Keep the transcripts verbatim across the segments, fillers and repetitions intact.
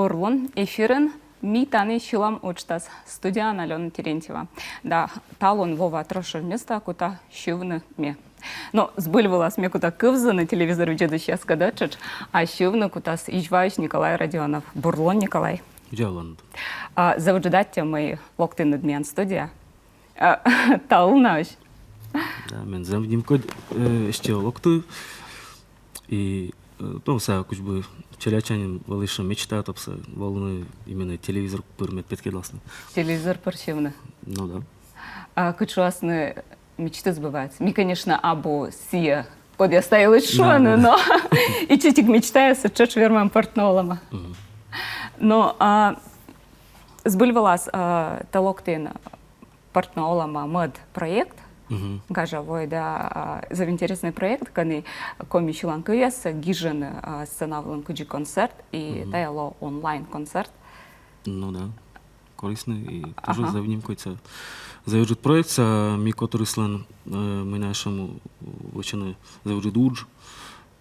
Бур лун, эфирын «Ми тані сьылам» уджтас. Студияын Алёна Терентьева. Да, талун Вова трошӧм места кута сьывны ме. Но збыль вылас ме кута кывзыны телевизор видзӧдысьяскӧд тшӧтш, а сьывны кутас Изьваысь Николай Родионов. Бур лун, Николай. Видза оланныд. А, зэв ыджыд аттьӧ, мый локтінныд миян студияӧ. А, талунаысь. Да, мен зэв нимкодь, э, эстӧ локті. И, э, ну, сэсся кучӧм челядьсяньыс вӧлі сэтшӧм мечта, тобсӧ волыны именно телевизор пыр мед петкӧдласны. Телевизор пыр сьывны. Ну да. А кыдз шуасны, мечты сбываются. Ми, конечно, абу сійӧ, кодъяс та йылысь шуӧны, но ичӧтик мечтаясӧс тшӧтш вермам пӧртны олӧмӧ. Но, а, збыль вылас, а, тэ локтін пӧртны олӧмӧ мӧд проект. «Гажа вой», да, а, зэв интереснӧй проект, кӧні коми сьыланкывъяс гижӧны, а, сцена вылын кыдзи концерт, и тайӧ лоӧ онлайн-концерт. Ну да. Корисны и тоже зэв нимкодь, сэсся зэв ыджыд проект, сэсся ми котырыслӧн, э, мый на сэтшӧм вӧчӧны зэв ыджыд удж,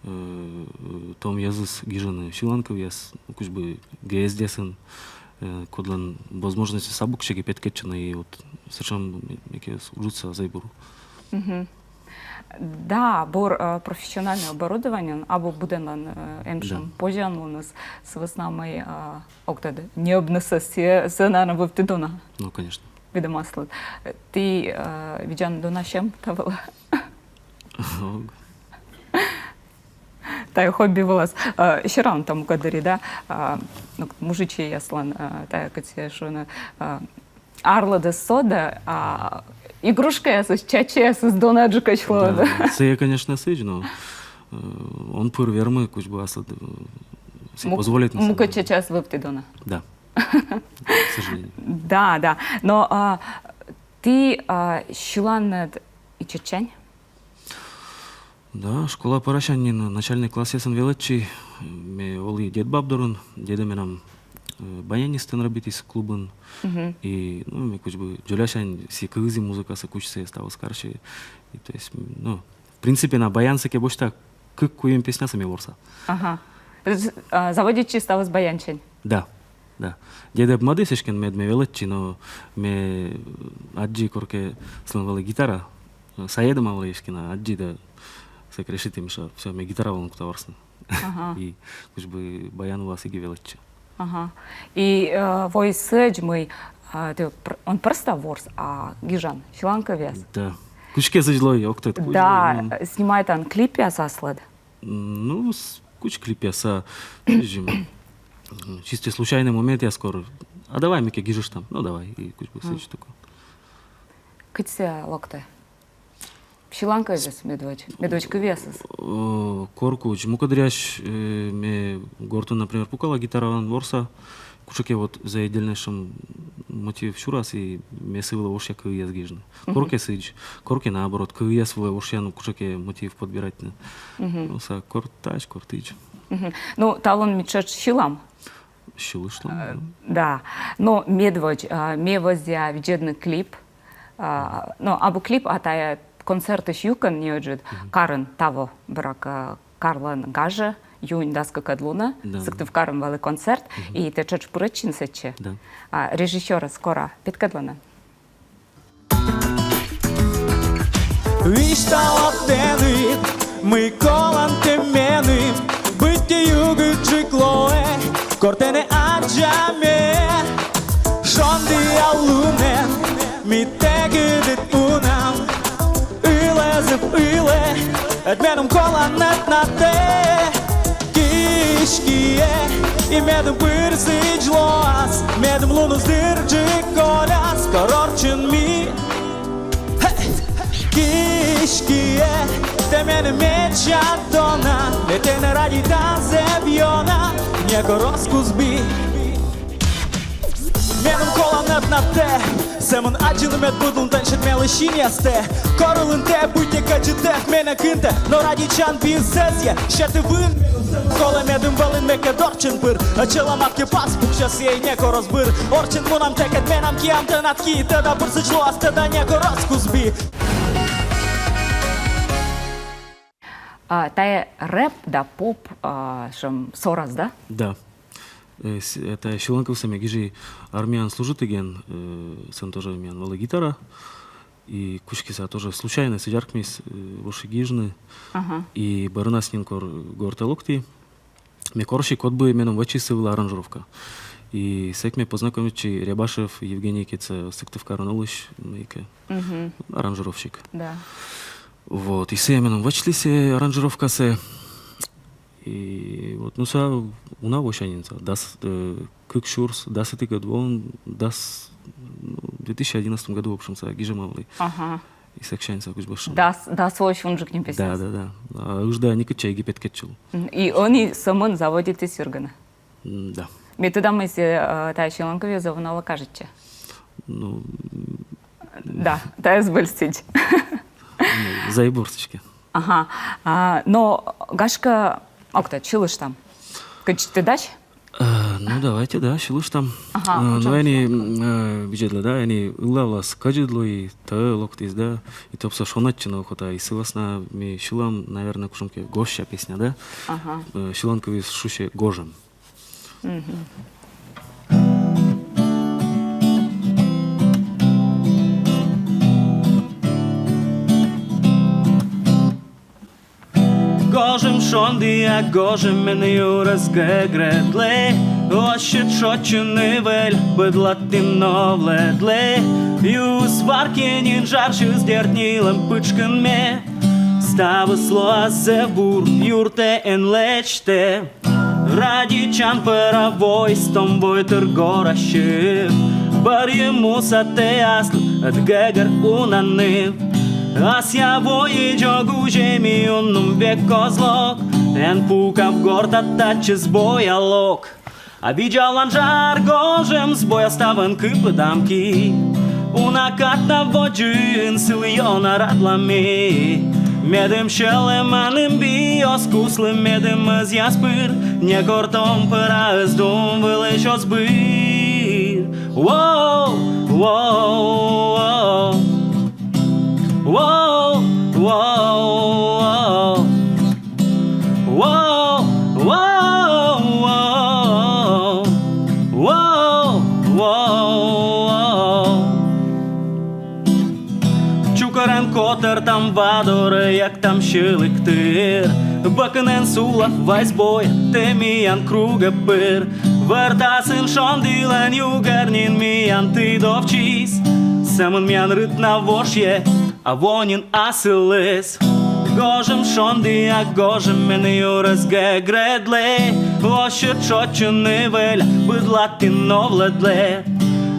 э, том йӧзыс гижӧны сьыланкывъяс, кучӧм ГЭС-ъясын, э, кодлӧн возможностьыс абу кыдзкӧ петкӧдчӧны, и вот сэтшӧм миян уджыс зэв бур. Да, бур, э, профессиональнӧй оборудование, абу быдӧнлӧн, э, эм сэтшӧм позянлуныс, сы вӧсна мый, э, ог тӧд, ньӧбнысӧ сцена на вывті дона. Ну, конечно. Видимо, аслыд. Ті, э, видзанныд дона сьӧм та вылӧ? Ог. Тайӧ хобби вылас. Э, всё равно там кадри, да? А, ну, мужичӧйяслӧн, э, тайӧ, кыдз шуӧны, э, арлыдыс со да, а игрушкаясыс, чачаясыс донаджыкӧсь лоӧ. Да, сійӧ, конечно, сідз, но, э, он пыр вермы кучӧм аслыд, э, сійӧ позволитны. Мукӧд чачаяс вывті дона. Да. К сожалению. Да, да. Но, а, ті, а, сьыланныд ичӧтсянь? Да, школа пӧрасянь нин, начальнӧй классъясын велӧдчи, ме олі дед-баб дорын, дедӧ менам, э, баянистӧн робитіс клубын. И, ну, ме кучӧм дзолясянь сійӧ кывзі музыкасӧ, кучсӧ ставыс карсьӧ. И, то есть, м, ну, в принципе, на баянсӧ кӧ босьта, кык-куим песнясӧ ме ворса. Ага. А, заводитчи ставыс баянсянь? Да. Да. Дедӧ мӧдіс эськӧ, мед ме велӧдчи, но ме аддзи, коркӧ сылӧн вӧлі гитара. Сайӧ да ме вӧлі эськӧ на аддзи да, сэк решиті, мися, всё, ме гитара вылын кута ворсны. Ага. И кучӧм баян вылас эг велӧдчы. Ага. И, э, вой сідз, мый, а, тэ пр-, он просто ворс, а гижан сьыланкывъяс. Да. Кыдзкӧ сідз лои, ог тӧд, кыдз лои, но. Да, снимайтан клипъяс аслыд. Ну, с-, кучӧм клипъяс, а, сідз, м, чисто случайнӧй моментъяс кор. А давай ме кӧ гижыштам. Ну, давай, и кучӧм сідз такой. Кыдз сійӧ локтӧ? Сьыланкывъясыс медводз, медводз кывъясыс. Э, кор кыдз. Мукӧддырйи, э, ме гортын, например, пукала, гитараӧн ворса, кутшӧмкӧ вот зэв отдельнӧй сэтшӧм мотив сюрас, и ме сы вылӧ ворсъя кывъяс гижны. Коркӧ сідз, коркӧ наоборот, кывъяс вылӧ ворсъя, ну, кутшӧмкӧ мотив подбиратьны. Ну, сэсся кор тадз, кор тыдз. Ну, талун ми тшӧтш сьылам. Сьылыштам, да. Да. Но медводз, а, ме вӧзъя видзӧдны клип. А, но абу клип, а тайӧ концертысь юкӧн неыджыд. Карын таво, буракӧ, а, карлӧн гажа, июнь дас кыкӧд лунӧ, да, Сыктывкарын вӧлі концерт, и тэ тшӧтш пырӧдчин сэтчӧ. Да. А, режиссёрӧс кора петкӧдлыны. Висьтала тэныд, мый колан тэ меным, быттьӧ югыдджык лоӧ, кор тэнӧ аддза ме. Шондіа лунӧн ми тэкӧдыд унам, ылӧ зэв ылӧ, ӧд меным коланныд на тэ. Киськиӧ, и медым пыр сідз лоас, медым луныс дырджык коляс, кор орччӧн ми. Киськиӧ, тэ меным медся дона, ме тэнӧ радейта зэв ёна, некор оз кузбі. Меным коланныд на тэ, сӧмын аддзыны мед быд лун тэнсьыд меліс синъястӧ. Кор ылын тэ, быттьӧкӧ дзик тэ менӧ кынтӧ, но радейтчан би зэв сійӧ, сетӧ вын. Колӧ, медым вӧлін ме кӧ орччӧн пыр, а челядь маткӧд пас пуксяс, сійӧ некор оз быр. Орччӧн мунам тэкӧд, менам киам тэнад ки, тӧда, пыр сідз лоас, тӧда, некор оз кузбі. А, тайӧ рэп да поп, а, сэтшӧм сорас, да? Да. Э, с- Это сьыланкывсӧ ме гижи армияын служитігӧн, э, сэн тоже миян вӧлі гитара. И кутшӧмкӧ тоже случайно сідз аркмис, э, воши гижны. Ага. И бӧрынас нин, кор гортӧ локті, ме корси, код бы меным вӧчис сы вылӧ аранжировка. И сэк ме познакомитчи Рябашев Евгений, кӧть Сыктывкарын олысь, мыйкӧ, мгм, аранжировщик. Да. Вот, и сійӧ меным вӧчліс аранжировкасӧ. И вот, ну, сійӧ уна восянь нин сійӧ, дас, э, кык сюрс дасӧдз воын, дас, ну, в две тысячи одиннадцатом году, в общем, сійӧ гижӧма вӧлі. Ага. И сэк сянь сійӧ кыдз бӧрын. Дас, дас воысь унджык нин песня. Да, да, да. А ыджда некытчӧ Египет кӧ ӧтчыв. М, и ӧні сӧмын заводитіс «Юргана». М, да. Ме тӧда, мый сійӧ, э, тайӧ сьыланкывйыс зэв уна кажитчӧ. Ну, да, тайӧ збыль сідз. Ну, зэв бур сідзкӧ. Ага. А, но, гашкӧ, ог тӧд, сьылыштам. Кыдз тэ дась? Э, ну, давайте, да, сьылыштам. Ага. Э, ну, ӧні, э, видзӧдлы, да, ӧні ыллавлас кӧдзыд лои, тӧв локтіс, да, и топсӧ шонӧдчыны охота, и сы вӧсна ми сьылам, наверное, кутшӧмкӧ гожся песня, да? Ага. Э, сьыланкывйыс шусьӧ «Гожӧм». Мгм. Гожӧм шондіа, гожӧм, эн юрӧс гӧгрӧдлӧ, оз сьӧд шойччыны вӧль, быд латын новлӧдлӧ. Юыс варкйӧ нин, жарсьыс, дерт, ньылӧм пытшкын ме. Ставыс лоас зэв бур, юртӧ эн лэдзтӧ. Радейтчан пӧра воис том войтыр горасьӧ. Бӧрйы муса тэ аслыд, ӧд гӧгӧр уна ныв. Асъя вои дзок гужӧмын, унным век оз лок. Эн пукав гортад, татчӧ збоя лок. А видзалан, жар гожӧм, збоя ставӧн кыпӧдам ки. Уна кад на водзын сылы ёна радла ми. Медым сьӧлӧманым би оз куслы, медым ӧзъяс пыр некор том пӧраыс дум вылысь оз быр. Воу, воу, воу. Воу, воу, воу. Воу, воу, воу. Воу, воу, воу. Чукӧрӧн котӧртам ва дорӧ, яктам сьылігтыр. Бокын эн сулав, вай збой, тэ миян кругӧ пыр. Вӧртасын шонділӧн югӧр нин миян тыдовтчис. Сӧмын миян рытна вошйӧ, а во нин асылыс. Гожӧм шондіа, гожӧм, эн юрӧс гӧгрӧдлӧ, оз сьӧд шойччыны вӧль, быд латын новлӧдлӧ.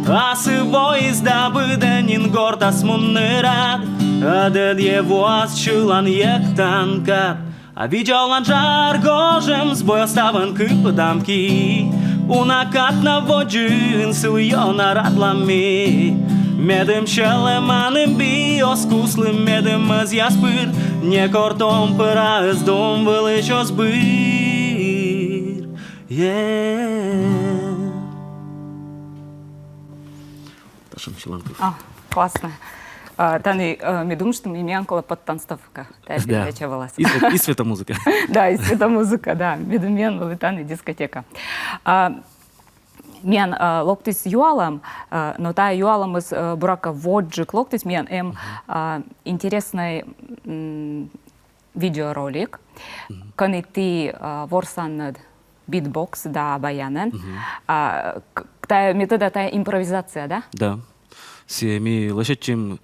Асы воис да быдӧн нин гортас мунны рад, ӧд ӧдйӧ воас сьылан, йӧктан кад. А видзалан, жар гожӧм, збоя ставӧн кыпӧдам ки. Уна кад на водзын сылы ёна радла ми. Медым сьӧлӧманым би оз куслы, медым ӧзъяс пыр некор том пӧраыс дум вылысь оз быр. Е. Татшӧм сьыланкыв. А, классно. А, тані, э, ме думышті, миян колӧ подтанцовка. Тайӧ, да, передача вылас. И све-, и светомузыка. Да, и светомузыка, да. Ме думысь, миян вӧлі тані дискотека. А, миян, а, локтіс юалӧм, а, но тайӧ юалӧмыс, а, буракӧ, водзджык локтіс, миян эм, а, интереснӧй, м, видеоролик, кӧні ті, а, ворсанныд битбокс да баянӧн. А, к-, тайӧ, ме тӧда, тайӧ импровизация, да? Да. Сійӧ ми лӧсьӧдчим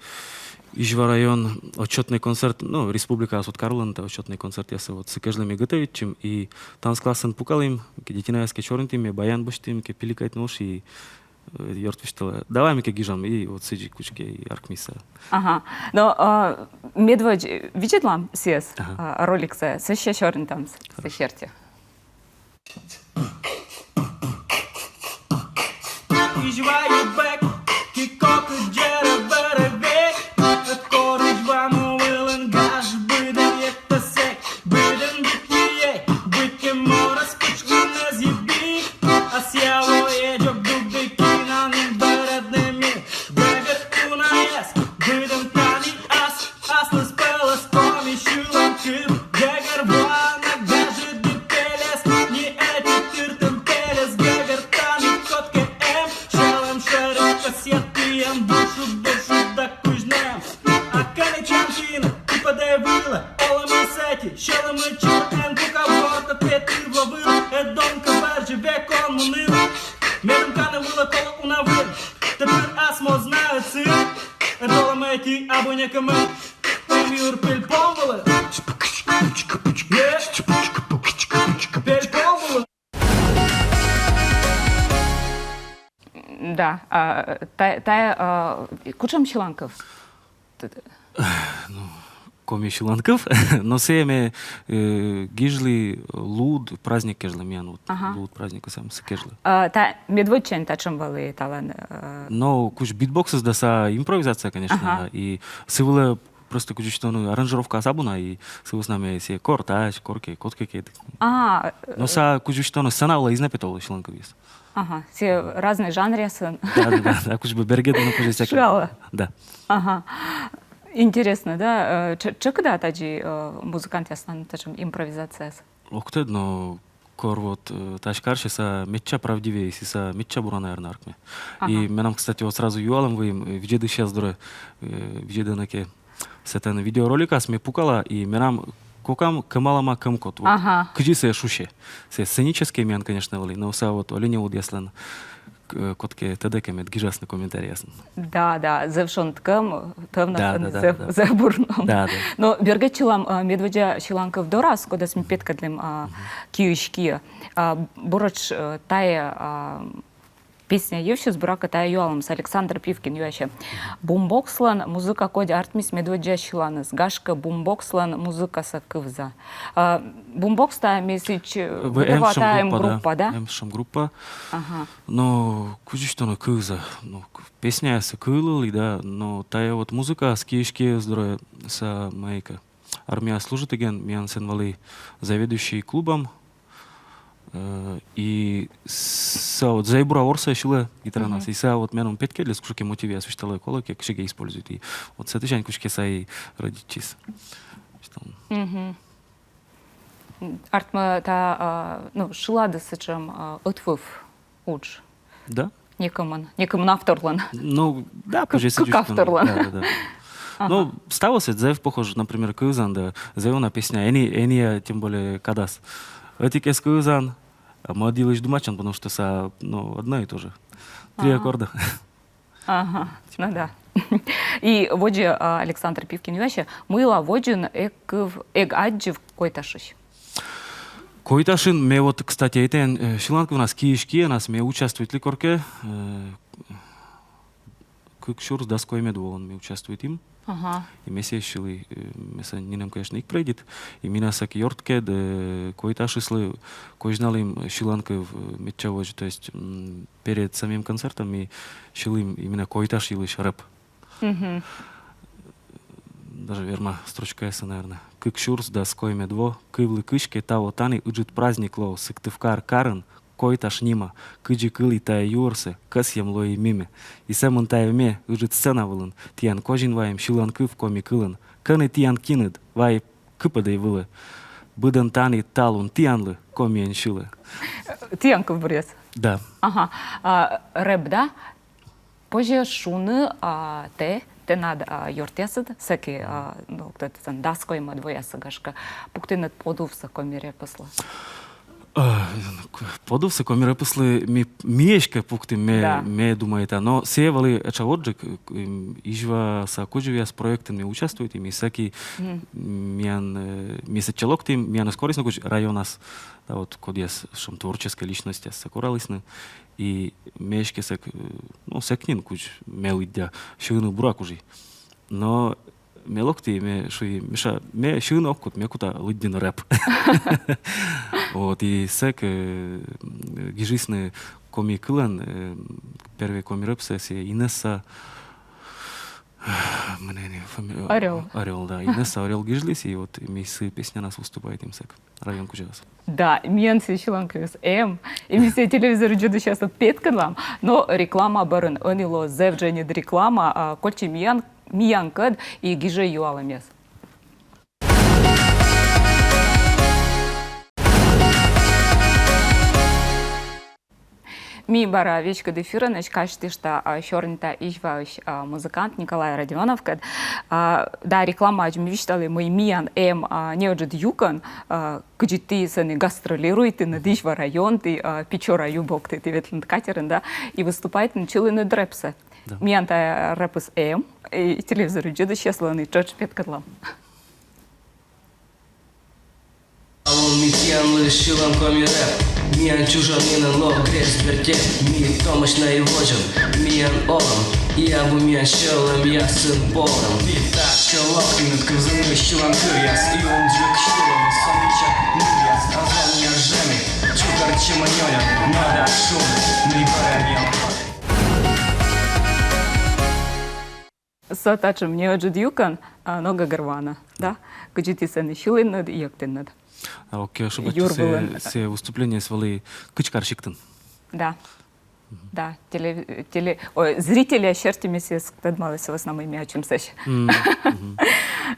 Изьва район отчётнӧй концерт, ну, республикаас уткарлӧн тайӧ отчётнӧй концертъяссӧ, вот, сы кежлӧ ми готовитчим, и танцклассын пукалім, кӧ детинаяс кӧ сёрнитім, ме баян босьтім, кӧ пиликайтны ош, и, э, ёрт висьталӧ: «Давай ми кӧ гижам», и вот сідзи кутшӧмкӧ и аркмис. Ага. Но, а, медводз видзӧдлам сійӧс, ага, а, роликсӧ, сэсся сёрнитам сэсся. Хорошо. Серти. Изьва ю бӧк, ки кокыд дзерӧ вӧрӧ век, ӧд кор Изьва му вылын гаж, быдӧн йӧктӧ сэк, быдӧн быттьӧ, быттьӧ морӧс пытшкын эз йибик, асъя воӧ дзок дугді, кинанін бӧрӧдны ми, гӧгӧр унаӧс, быдӧн тані ас. Аслыспӧлӧс коми сьыланкыв, гӧгӧрвоана гажыд пельӧс, ни ӧти тыртӧм пельӧс, гӧгӧр Эти абу некымын, эм юр пель пол вылын. Пель пол вылын. Да, а, та, та, а, кутшӧм сьыланкыв? Ну, коми сьыланкыв. Но сійӧ ме, э, гижлі луд праздник кежлӧ, миян вот. Ага. Луд праздник, сійӧ кежлӧ. А, та медводдзаӧн татшӧм вӧлі талӧн, э? Но кутшӧм битбоксыс да сійӧ импровизация, конечно. Ага. И сы вылӧ просто кутшӧм, ну, аранжировкаыс абу на, и сы вӧсна ме сійӧ кор тадз, кор кӧ, кодкӧ кӧ. А, но сійӧ кутшӧм, ну, сцена вылӧ изна петавлы сьыланкывйыс. Ага, сійӧ разнӧй жанръясын. Да, да, да, да, кутшӧм бергӧдны позьӧ сійӧ. Шыала. Да. Ага. Интереснӧ, да? Э, тш-, тшӧкыда тадзи, э, музыкантъяслӧн татшӧм импровизацияыс? Ог тӧд, но кор вот, э, тадз карсьӧ, сійӧ медся правдивӧйыс, и сійӧ медся бура, наверно, артмӧ. Ага. И менам, кстати, вот сразу юалӧм выйым, э, видзӧдысьяс дорӧ, э, видзӧдӧны кӧ сэтӧн видеороликас, ме пукала, и менам кокам кӧмалӧма кӧмкот. Вот. Ага. Кыдзи сійӧ шусьӧ. Сійӧ сценическӧй миян, конечно, вӧлі, но сійӧ вот оленеводъяслӧн, к-, кодкӧ тӧдӧ кӧ, мед гижасны комментарийясын. Да, да, зэв шонтӧм, тӧвнас, да, да, да, зэв, да, зэв бур ном. Да, да. Но бергӧдчылам, а, медводдза сьыланкыв дорас, кодӧс ми петкӧдлім, а, киысь киӧ. А, буретш, э, тайӧ, а, песня йывсьыс, буракӧ, тайӧ юалӧмыс. Александр Пивкин юасьӧ: «Бумбокслӧн музыка кодь артмис медводдза сьыланыс? Гашкӧ, бумбокслӧн музыкасӧ кывза». А, бумбокс — тайӧ, ме сідз, э, гӧгӧрвоа, тайӧ эм группа, да? Эм сэтшӧм группа. Ага. Но кыдзи тай нӧ кывза. Но к-, песняяссӧ кывлі, да, но тайӧ вот музыкаыс киысь киӧ дорӧ сійӧ мыйкӧ. Армияас служитігӧн миян сэн вӧлі заведующий клубӧн, э, и сійӧ вот зэв бура ворсӧ, сьылӧ гитаранас. Мгм. И сійӧ вот меным петкӧдліс, кутшӧмкӧ мотивъяс висьталӧ, колӧкӧ, кыдзкӧ используйтны. И вот сэтысянь кутшӧмкӧ сійӧ и рӧдитчис. Мгм. Артмӧ, та, а, ну, шыладыс сэтшӧм, а, ӧтвыв удж. Да? Некымын, некымын авторлӧн. Ну, да, позьӧ кык авторлӧн. Да, да, да. Ага. Ну, ставыс зэв похож, например, кывзан да, зэв уна песня, ӧні, ӧні, тем более, кадас. Ӧтикӧс кывзан, а мӧд йылысь думайтчан, потому что сійӧ, ну, одно и то же. Три аккорда. Ага, ну да. И водзӧ, а, Александр Пивкин юасьӧ, мыйла водзын эг кыв-, эг аддзыв Койташысь? Койташын ме вот, кстати, этайӧн, э, сьыланкывнас, киысь киӧнас ме участвуйтлі коркӧ, э, кык сюрс дас коймӧд воын ме участвуйтім. Ага. И ме сійӧс сьылі, э, ме сійӧс нинӧм, конечно, эг прӧйдит. И менам сэк ёрткӧд, э, Койташыслы козьналім сьыланкыв, э, медся водз, то есть, м, перед самим концертом ми сьылім именно Койташ йылысь рэп. Мгм. Даже верма строчкаяссӧ, наверное. Кык сюрс дас коймӧд во, кывлі кыськӧ таво тані, ыджыд праздник лоӧ Сыктывкар карын, Койташ нима, кыдзи кылі тайӧ юӧрсӧ, кӧсйӧм лои мимӧ. И сӧмын тайӧ ме, ыджыд сцена вылын, тіян козин вайӧм сьыланкыв коми кылӧн. Кӧні тіян киныд, вай кыпӧдӧй вылӧ. Быдӧн тані талун тіянлы комиӧн сьылӧ. Тіян кывбуръяс? Да. Ага. А, рэп, да? Позьӧ шуны, а, тэ, тэнад, а, ёртъясыд, сэки, а, ну, кӧть тан дас коймӧд воясӧ, гашкӧ, пуктінныд подувсӧ коми рэпыслы? А, подувсӧ коми рэпыслы ми, ми эськӧ пуктім, ме, да, ме думайта. Но сійӧ вӧлі этша водзджык, м, Изьваса кудзувъяс проектын ми участвуйтім, и сэки, мгм, миян, э, ми сэтчӧ локтім, миянӧс корисны кудз районас, да, вот, кодъяс, шуам, творческӧй личностьяс, сэк коралісны. И ме эськӧ сэк, э, ну, сэк нин кудз ме лыддя, сьывны бура кужи. Но ме локті, ме шуи: «Миша, ме сьывны ог кут, ме кута лыддьыны рэп». Вот, и сэк, э, м, гижисны коми кылӧн, э, первой коми рэпсӧ, сійӧ Инесса, мыйӧн нин, фами-, Орёл. Орёл, да, Инесса Орёл гижліс, и вот ми сы песнянас выступайтім сэк район кузяас. Да, миян сійӧ сьыланкывйыс эм, и ми сійӧс телевизор видзӧдысьяслы петкӧдлам, но реклама бӧрын. Ӧні лоӧ зэв дженьыд реклама, а, кольччӧй миян, миянкӧд и гижӧй юалӧмъяс. Ми бара веськыд эфирынӧсь казьтышта, а, сёрнита Изьваысь, а, музыкант Николай Родионовкӧд. А, да, рекламаӧдз ми висьталім, мый миян эм, а, неыджыд юкӧн, а, кыдзи ті сэні гастролируйтінныд, Изьва районті, а, Печора ю бокті ті ветлінныд катерын, да, и выступайтінныд, сьылінныд рэпсӧ. Да. Миян тайӧ рэпыс эм, и телевизор видзӧдысьяслы ӧні тшӧтш петкӧдлам. Алун ми тіянлы сьылам коми рэп. Миян чужан нинӧм лоӧ грезд, вертеп. Ми томӧсь на и водзын миян олӧм, и абу миян сьӧлӧмъясын полӧм. Ми татчӧ локтім кывзыны сьыланкывъяс, и унджык сьылӧмыс сӧмын чӧк нывъяс. Азан я жӧ ми чукӧртчим нёльӧн, но да шум, ми бара миян. Со татшӧм неыджыд юкӧн, а, но гӧгӧрвоана, да? Кыдзи ті сэні сьылінныд, йӧктінныд. А, окей, ошибочи, юр вылын. Сійӧ, сійӧ выступлениеыс вӧлі Кычкар сиктын. Да. Да, теле-, теле-, ой, зрительяс серти ме сійӧс тӧдмалі, сы вӧсна мый ме ачым сэсь. М, мгм.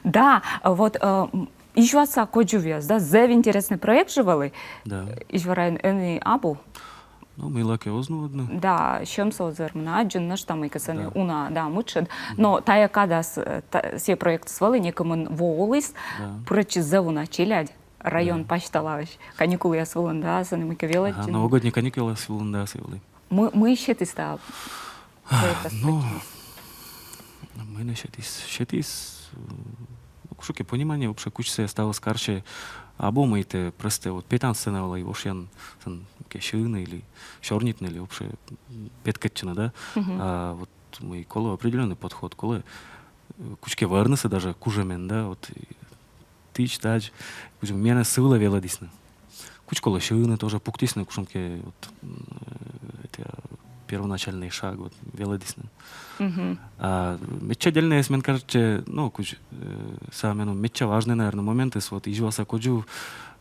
Да, вот, э, м, Изьваса кодзувъяс, да, зэв интереснӧй проект жӧ вӧлі. Да. Изьвараын ӧні абу. Ну, мыйлакӧ оз нуӧдны. Да, сьӧмсӧ оз вермыны аддзыны, нӧшта мыйкӧ сэні, да, уна, да, мытшӧд. Мгм. Но тайӧ кадас, э, та-, сійӧ проектыс вӧлі, некымын во оліс, да, пырӧдчис зэв уна челядь район, да, пасьталаысь. Каникулъяс вылын, да, сэні мыйкӧ велӧдчыны. Ага, новогодний каникулъяс вылын, да, сійӧ вӧлі. Мый, мый сетіс та проектас? Ну, мый нӧ сетіс, сетіс, э, ну, кутшӧмкӧ понимание вообще, кутшӧм сійӧ ставыс карсьӧ, абу мыйкӧ, просто вот петан сцена вылӧ и вошъян, сэн, кӧ, сьывны или сёрнитны или вообще, м, петкӧдчыны, да. Мгм. А вот мый колӧ определённый подход, колӧ, э, кутшӧмкӧ вӧрнысӧ даже кужӧмӧн, да, вот, и тыч-тач, кутшӧм менӧ сы вылӧ велӧдісны. Кутшӧм колӧ сьывны, тоже пуктісны кутшӧмкӧ, вот, м, э, это первоначальный шаг, вот, велӧдісны. Мгм. А медся дельнӧйыс, мен кажитчӧ, ну, кутшӧм, э, самӧй, ну, медся важнӧй, наверное, моментыс, вот, Изьваса кодзув,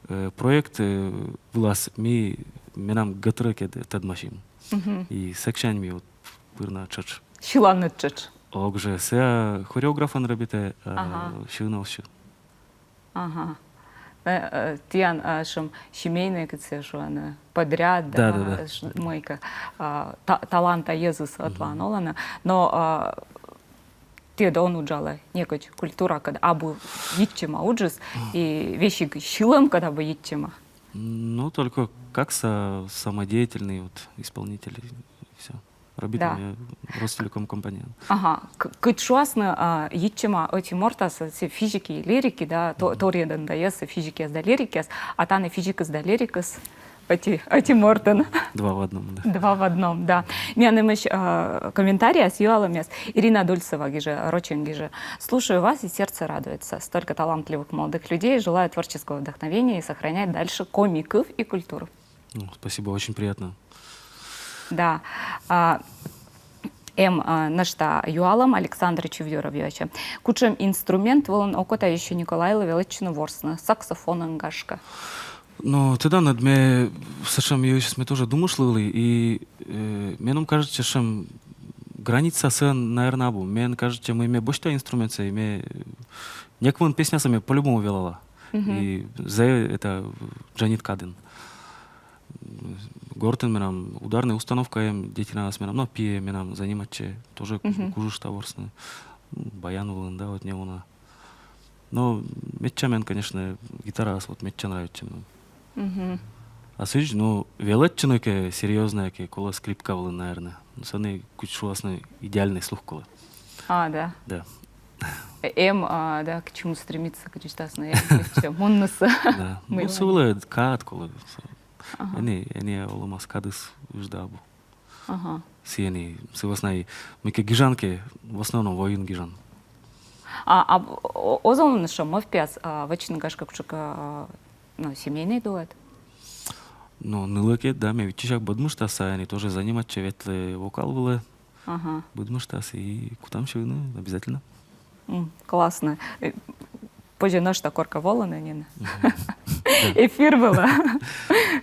э, проект, э, вылас ми, менам гӧтрӧкӧд тӧдмасим. Мгм. И сэксянь ми вот пыр на тшӧтш. Сьыланныд тшӧтш. Ог жӧ, сійӧ хореографӧн робитӧ, а, ага, сьывны оз сьыв. Ага. Э, э, тіян, а, сэтшӧм семейнӧй, кыдз шуӧны, подряд, да, да, да, ш-, мыйкӧ, а, та-, таланта йӧзыс ӧтлаын олӧны. Но, а, ті ӧд он уджалӧй некодь культуракӧд, абу йитчӧма уджыс, и весиг сьылӧмкӧд абу йитчӧма. Ну, только как са-, самодеятельный вот исполнитель, и всё. Робитӧ, да, ме Ростелеком компанияын. Ага. К-, кыдз шуасны, а, йитчӧма ӧти мортас, сійӧ физики и лирики, да, то-, торйӧн да йӧз, физикъяс да лирикъяс, а тані физикыс да лирикыс ӧти, ӧти мортын. Два в одном, да. Два в одном, да. Миян эмӧсь, а, комментарийяс, юалӧмъяс. Ирина Дульцева гижӧ, рочӧн гижӧ. Слушаю вас, и сердце радуется. Столько талантливых молодых людей. Желаю творческого вдохновения и сохранять дальше коми кыв и культуру. Ну, спасибо, очень приятно. Да. А, эм, а, нӧшта юалӧм, Александр Чувьюров юасьӧ. Кутшӧм инструмент вылын окота ещё Николайлы велӧдчыны ворсны? Саксофонӧн, гашкӧ. Ну, тӧдан, ӧд ме сэтшӧм йывсьыс ме тоже думыштлывлі, и, э, меным кажитчӧ, сэтшӧм граница сійӧн, наверно, абу. Мен кажитчӧ, мый ме босьта инструментсӧ, и ме, э, некымын песнясӧ ме по-любому велала. Мгм. И зэв это дженьыд кадын. Гортын менам ударнӧй установка эм, детинаыс менам, но пиӧ менам заниматчӧ, тоже ку-, мгм, кужӧ ставӧн ворсны. Ну, баян вылын, да, вот неуна. Но медся мен, конечно, гитараыс вот медся нравитчӧ меным. Мгм. А сідз, ну, велӧдчыны кӧ серьёзнӧя кӧ, колӧ скрипка вылын, наверное. Сэні, кыдз шуасны, идеальный слух колӧ. А, да. Да. Э, эм, а, да, к чему стремиться, кыдз шуасны, эм, кыдз муннысӧ. Да. Ну, сы вылӧ кад колӧ. Ага. Ӧні, ӧні олӧмас кадыс ыджда абу. Ага. Сійӧн и, сы вӧсна и мыйкӧ гижан кӧ, в основном войын гижан. А, а, о-, оз овлыны сэтшӧм мӧвпъяс, а, вӧчны, гашкӧ, кутшӧмкӧ, а, ну, семейный дуэт? Ну, нылӧкӧ, да, ме виччысьӧ быдмыштас, а ӧні тоже заниматчӧ, ветлӧ вокал вылӧ. Ага. Быдмыштас и кутам сьывны обязательно. М, классно. Э, позьӧ нӧшта коркӧ волыны нин. Мгм. Да. Эфир вылӧ.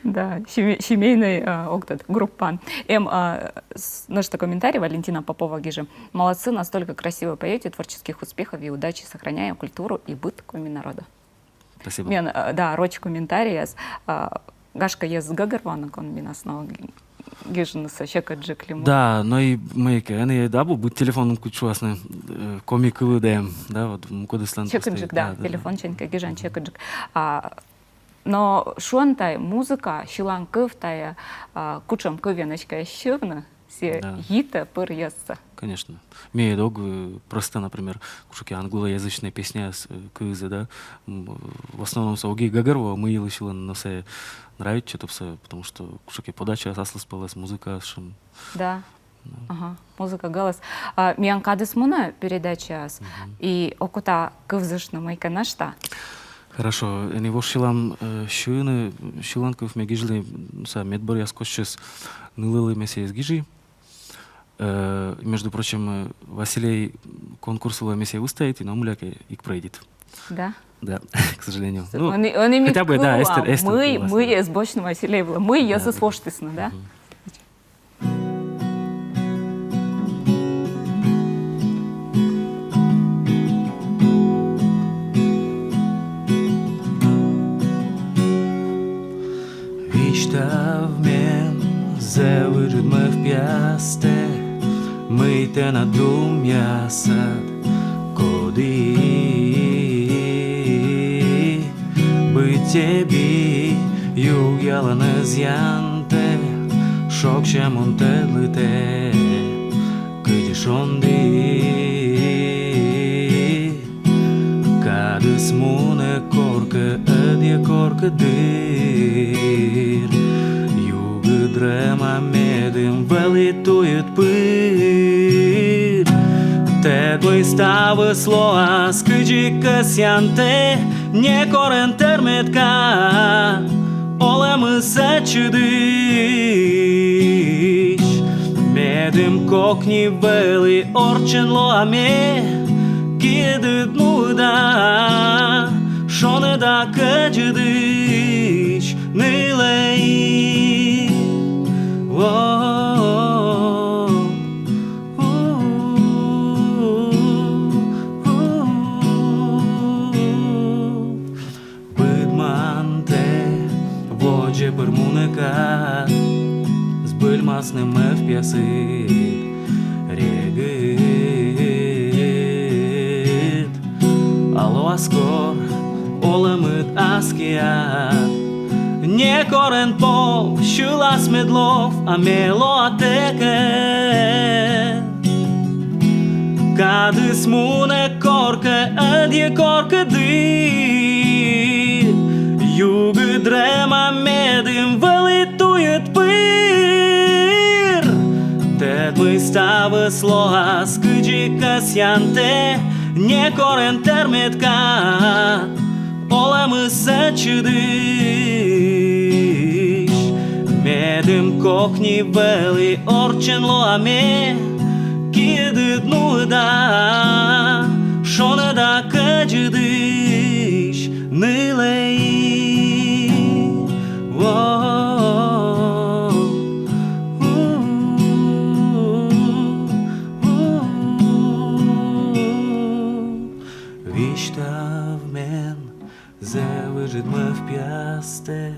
Да, семей-, семейный, а, ог тӧд, группаын. Эм, а, с-, нӧшта комментарий, Валентина Попова гижӧ. Молодцы, настолько красиво поёте, творческих успехов и удачи, сохраняя культуру и быт коми народа. Спасибо. Мен, а, да, роч комментарийяс, а, гашкӧ, йӧз гӧгӧрвоана, кӧн менам но гижнысӧ сьӧкыдджык ли мый. Да, но и мыйкӧ, ӧні да, абу быд телефонын, кыдз шуасны, э, коми кывйыд эм, да, вот, мукӧдыслӧн. Сьӧкыдджык, да, да, телефонсянь кӧ гижан, сьӧкыдджык. А, но шуӧны тай, музыка, сьыланкыв тайӧ, а, кутшӧм кывйӧн эськӧ эз сьывны, Сійӧ йитӧ пыр йӧзсӧ. Конечно. Ме ог, э, просто, например, кутшӧмкӧ англоязычнӧй песняяс, э, кывзы, да. М, в основном со ог и гӧгӧрво, мый йылысь сьылӧны, но сійӧ нравитчӧ топсӧ, потому что кутшӧмкӧ подача аслыспӧлӧс, музыка сэтшӧм. Да. Ага, музыка, голос. А, миян кадыс мунӧ передачаас. И окота кывзыштны мыйкӧ нӧшта. Хорошо. Ӧні вошйылам, э, сьывны, сьыланкыв ме гижлі, м, сійӧ медбӧръяс костсьыс нылӧлы ме сійӧс гижи. Э, между прочим, э, «Василей» конкурс вылӧ ме сійӧс выставиті, но мыйлакӧ эг прӧйдит. Да? Да, к сожалению. Ну, хотя бы, да, эстер, эстер. Мый, мый эз босьтны «Василей» вылӧ, мый йӧзыс воштісны, да? Висьтав мен зэв ыджыд мӧвпъястӧ, мый тэнад думъясад, коді быттьӧ би югъялӧны зянтӧ, шогсьӧмӧн тӧдлытӧ, кыдзи шонді. Кадыс мунӧ коркӧ ӧдйӧ коркӧ дыр. Югыд рӧма медым вӧлі туйыд пыр. Тӧд, мый ставыс лоас кыдзи кӧсъянтӧ, некор эн тэрмытка олӧмыс ӧтчыдысь. Медым кокни вӧлі орччӧн лоа ме, киыд нуыда, шоныда кӧдзыдысь нылӧй. О-о-о. Быдмантӧ водзӧ пыр мунӧ кад, збыльмасны мӧвпъясыд регыд. А лоас кор олӧмыд аскиа, некор эн пов, сьылас мед лов, а ме лоа тэкӧд. Кадыс мунӧ коркӧ ӧдйӧ коркӧ дыр. Югыд рӧма медым вӧлі туйыд пыр. Тӧд, мый ставыс лоас кыдзи кӧсъянтӧ, некор эн тэрмытка олӧмыс ӧтчыдысь. Медым кокни вӧлі орччӧн лоа ме, киыд нуыда, шоныда кӧдзыдысь нылӧй. О-о-о. Висьтав мен зэв ыджыд мӧвпъястӧ,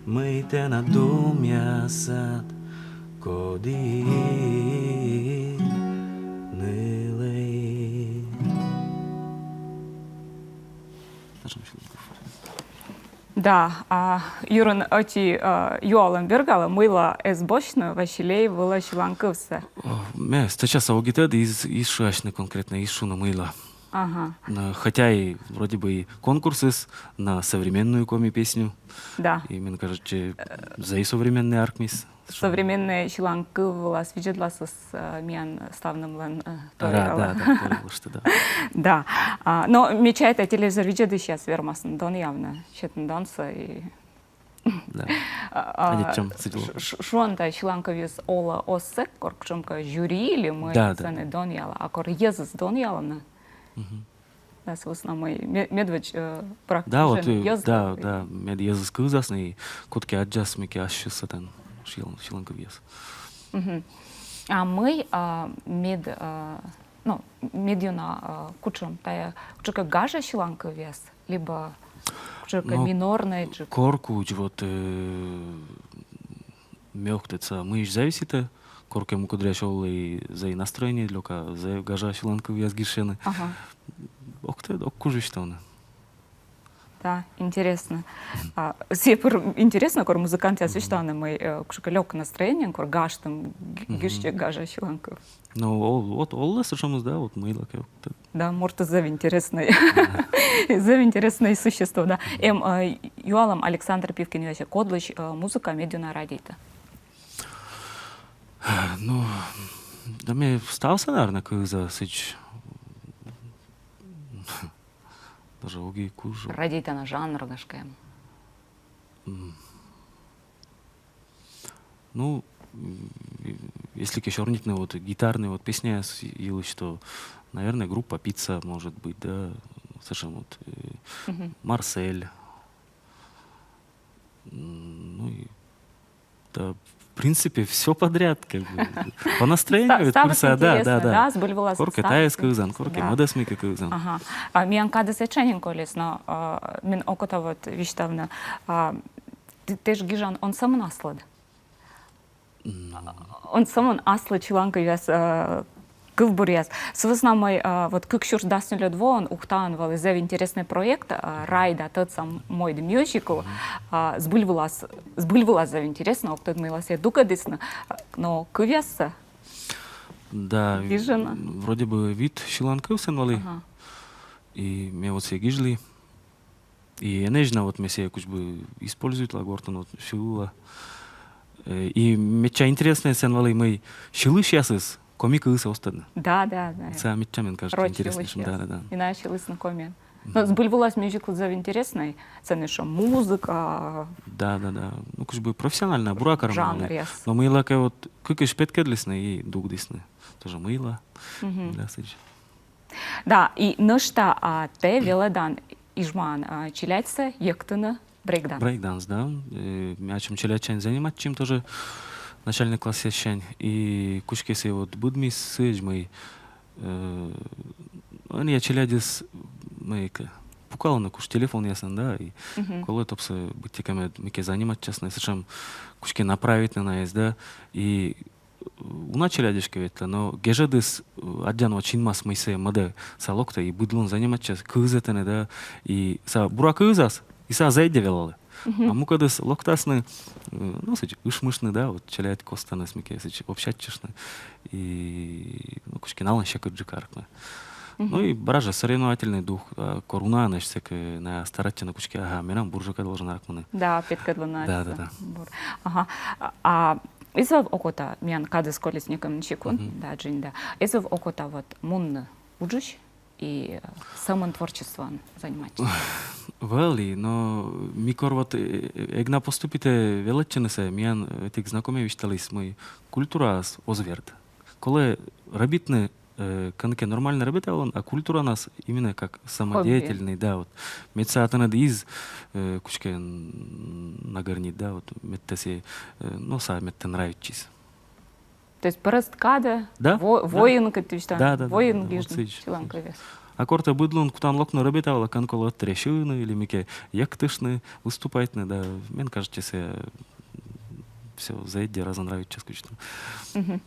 мый тэнад думъясад, коді нылӧй. Да, а, юрын ӧти, а, юалӧм бергӧдӧ, мыйла эз босьтны «Василей» вылӧ сьыланкывсӧ. О, ме стӧчасӧ ог и тӧд, эз, эз шыасьны конкретно, эз шуны мыйла. Ага. Но, хотя и вроде бы и конкурсыс на современную коми песню. Да. И мен кажется, зэй современнӧй артмис. Современнӧй сьыланкыв вылас видзӧдласыс, э, миян ставнымлӧн, э, торъялӧ. Да, да, да, торъялыштӧ, да. Да. А, но ме чайта, телевизор видзӧдысьяс вермасны донъявны сэтӧн донсӧ и Да. А, а, ӧнерчӧм сідз лоӧ. Ш-, ш-, шуӧны, тайӧ сьыланкывйыс олӧ оз сэк, кор кутшӧмкӧ жюри ли мый, да, да, сэні донъялӧ, а кор йӧзыс донъялӧны. Мгм. Да, собственно, мый ме-, медводз, э, практика. Да, вот, э, йӧз, да, да, мед йӧзыс кывзасны, и кодкӧ аддзас, мыйкӧ ассьыс сэтӧн сьыл-, сьыланкывъяс. Мгм. А мый, а, мед, а, ну, медъёна, а, кутшӧм, тайӧ кутшӧмкӧ гажа сьыланкывъяс, либӧ кутшӧмкӧ минорнӧйджык? Кор кудз, вот, э, ме ог тӧд, сійӧ мыйысь зависитӧ, коркӧ мукӧдъяс овлӧ и зэй настроение, лёка, зэй гажа сьыланкывъяс гижсьӧны. Ага. Ог тӧд, ог куж висьтавны. Да, интереснӧ. А, сійӧ пыр интереснӧ, кор музыкантъяс висьталӧны, мый, э, кутшӧмкӧ лёк настроениеӧн, кор гажтӧм, г-, гижсьӧ гажа сьыланкыв. Ну, ол-, вот олӧ сэтшӧмыс, да, вот мыйлакӧ. Да, морт зэв интереснӧй. Зэв интереснӧй существо, да. Эм, э, юалӧм Александр Пивкин юасьӧ, кодлысь, э, музыка медъёна радейтӧ? Ну, да ме ставсӧ, наверно, кывза сідз. Даже огӧй куж. Радейтана жанр, гашкӧ. М. Ну, м, если кӧ сёрнитны вот гитарнӧй вот песняяс йылысь, то, наверное, группа Пицца, может быть, да, сэтшӧм вот, э, Марсель. М, ну и, да, в принципе, всё подряд, как бы. По настроению ведь ставыс пульса, да, интереснӧ, да, да. Збыль вылас коркӧ тайӧс кывзан, коркӧ мӧдӧс мыйкӧ кывзан. Ага. А миян кадыс этша нин колис, но, а, мен окота вот висьтавны, а, тэ-, тэ жӧ гижан он сӧмын аслыд. Он сӧмын аслыд сьыланкывъяс, э, кывбуръяс. Сы вӧсна мый, э, вот кык сюрс дас нёльӧд воын Ухтаын вӧлі зэв интереснӧй проект, э, «Райда тӧдса мойд» мюзикл. А, збыль вылас, збыль вылас зэв интереснӧ, ог тӧд, мыйла сійӧ дугӧдісны, но кывъяссӧ... Да, вроде бы вит сьыланкыв сэн вӧлі. Ага. И ме вот сійӧ гижлі. И эн эз на вот ме сійӧ кутшӧмкӧ используйтла, гортын вот сьывла. Э, и медся интереснӧй сэн вӧлі, мый сьылысьясыс коми кывсӧ оз тӧдны. Да, да, да. Сійӧ медся, мен кажется, интереснӧй. Да, да, да. И найӧ сьылісны комиӧн. Но збыль вылас мюзикл зэв интереснӧй. Сэн ещё музыка. Да, да, да. Ну, кутшӧмкӧ профессиональнӧй, буракӧ, жанръяс. Но мыйлакӧ вот кыкысь петкӧдлісны и дугдісны. Тоже мыйла. Да, сідз. Да, и нӧшта, а, тэ велӧдан Ижмаын, а, челядьсӧ йӧктыны брейкданс. Брейкданс, да. Э, ме ачым челядьсянь заниматчим тоже, начальнӧй классъяссянь. И кутшӧмкӧ сійӧ вот быдмис сідз, мый, э, ӧнія челядьыс мыйкӧ пукалӧны кутшӧмкӧ телефонъясӧн, да, и колӧ топсӧ быттьӧкӧ мед мыйкӧ заниматчасны, сэтшӧм кутшӧмкӧ направитны найӧс, да, и уна челядь эськӧ ветлӧ, но гежӧдыс, э, аддзан вот синмас, мый сійӧ мӧдӧ сійӧ локтӧ и быд лун заниматчас, кывзӧ тэнӧ, да, и сійӧ бура кывзас, и сійӧ зэв ӧдйӧ велалӧ. А мукӧдыс локтасны, э, ну, сідз, ышмыштны, да, вот челядь костаныс мыйкӧ сідз общайтчыштны. И, ну, кутшӧмкӧ налӧн сьӧкыдджык артмӧ. Ну и бара жӧ соревновательный дух, а, кор унаӧн эсся кӧ, найӧ старайтчӧны кутшӧмкӧ, ага, менам бур жӧ кӧ должен артмыны. Да, петкӧдлыны. Да, да, да. Бур. Ага. А, а эз вӧв окота, миян кадыс колис некымын секунд, да, джынь, да. Эз вӧв окота вот мунны уджысь и, э, сӧмын творчествоӧн заниматчыны? Вӧлі, но ми кор вот, э, э, эг на поступитӧ велӧдчынысӧ, миян, э, ӧтик знакомӧй висьталіс, мый культураыс оз верд. Колӧ рӧбитны э, кӧнкӧ нормальнӧ рӧбетавлан, а культуранас именно как самодеятельный, да, вот. Мед сійӧ тэныд из, э, кутшӧмкӧ н-, нагӧрнит, да, вот, мед тэ сійӧ, э, но сійӧ мед тэ нравитчис. То есть прӧст кадӧ, да, во-, да, воин, кыдз висьталӧны, да, да, да, воин, да, да, гижны, вот сідз, сьыланкывъяс. А кор тэ быд лун кутан локны рӧбетавлы, кӧн колӧ ӧтарӧ сьывны или мыйкӧ йӧктыштны, выступайтны, да, мен кажется, сійӧ всё зэв ӧдйӧ разонравитчас кутшӧмкӧ. Мгм.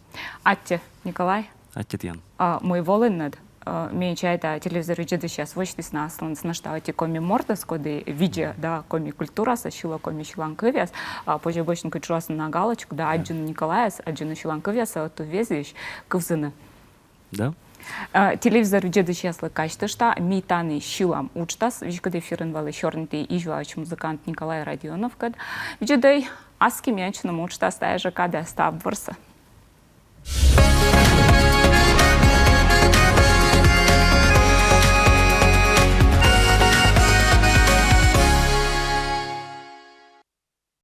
Аттьӧ, Николай. Аттьӧ тіян. А, мый волінныд, а, ме чайта, телевизор видзӧдысьяс восьтісны аслыныс нӧшта ӧти коми мортӧс, коді видзӧ, да, коми культурасӧ, сьылӧ коми сьыланкывъяс, а, позьӧ босьтны, кыдз шуасны, на галочку, да, аддзыны Николайӧс, аддзыны сьыланкывъяссӧ, ӧтуввезйысь кывзыны. Да. А, телевизор видзӧдысьяслы казьтышта, ми тані сьылам уджтас, веськыд эфирын вӧлі сёрнитім Изьваысь музыкант Николай Родионовкӧд. Видзӧдӧй аски миянлысь уджтас тайӧ жӧ кадӧ, став бурсӧ.